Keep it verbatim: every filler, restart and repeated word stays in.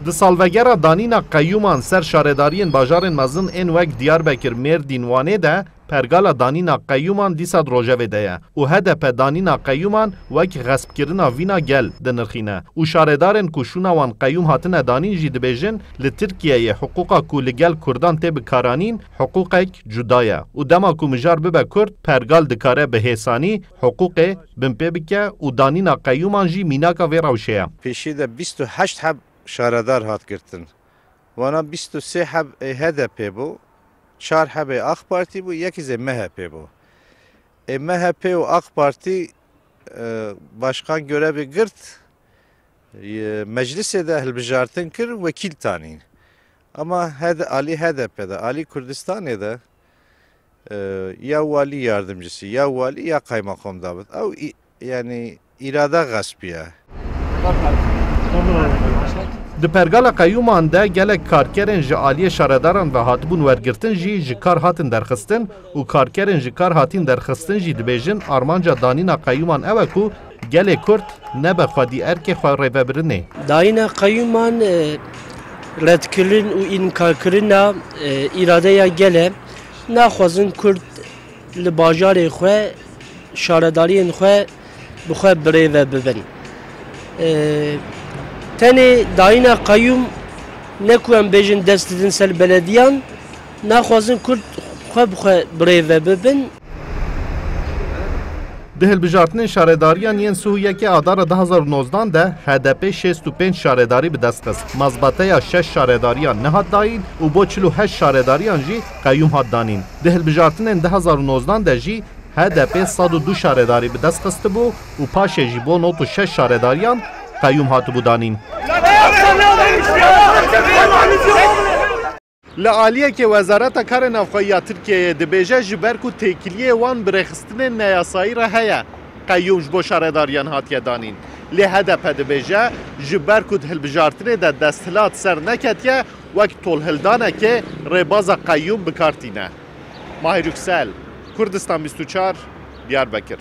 Di salvegera danîna qeyûman ser şaredariyên bajarên mezin ên wek Diyarbekir, Mêrdîn, Wanê de pergala danîna qeyûman dîsa di rojevê de ye û H D P danîna qeyûman wek xespkirina vîna gel dinirxîne û şaredarên ku şûna wan qeyûm hatine danîn jî dibêjin, li Tirkiyeyê hiqûqa ku li gel Kurdan tê bikaranîn hiqûqek cuda ye û dema ku mijar bibe Kurd, pergal dikare bi hêsanî hiqûqê binpê bike û danîna qeyûman jî mînaka vê rewşê ye. Pêşî de bîst û heşt heb şaredar hat girtin. Wana bîst û sê heb ê H D P bû, çar hebê AK Partî bû, yekî zê M H P bû. Ê M H P û AK Partî, e, başkan görevê girt, e, meclisê de hilbijartin kir, wekîl tanîn. Ama H D, alî H D P de, alî Kurdistanê de, e, ya walî yardımcısı, ya walî, ya kaymakam dabit. Ew î-, yani îrada xespî ye. Di pergala qeyûman de gelek karkerên ji aliyê şaredaran ve hatibûn wergirtin jî ji kar hatin derxistin û karkerên ji kar hatîn derxistin jî dibêjin armanca danîna qeyûman ew e ku gelê Kurd nebe xwedî erkê xwe rêvebirinê. Dayîna qeyûman, e, redkirin û înkarkirina, e, îradeya gel e. Naxwazin Kurd li bajarê xwe, şaredariyên xwe bi xwe birêve bibin. E, tenê dayîna qeyûm ne ku em bêjin dest didin ser belediyan, naxwazin Kurd xwe bi xwe birêve bibin. Di hilbijartinên şaredariyan yên sih û yekê Adara du hazar û nozdan de H D P şêst û pênc şaredarî bi dest xist. Mazbateya şeş şaredariyan nehat dayîn û bo çil û heşt şaredariyan jî qeyûm hat danîn. Di hilbijartinên du hazar û nozdan de jî H D P sed û du şaredarî bi dest xistibû û paşê jî bo nod û şeş şaredariyan qeyûm hatibû danîn. Li aliyekê Wezareta Karê Navxweyî ya Tirkiyeyê dibêje, ji ber ku têkiliyê wan bi rêxistinên neyasayî re heye, qeyûm ji bo şaredariyan hatiye danîn. Lê H D P dibêje, ji ber ku di hilbijartinê de desthilat ser neketiye, wek tolhildanekê rêbaza qeyûm bi kar tîne. Mahir Yüksel, Kurdistan bîst û çar, Diyarbekir.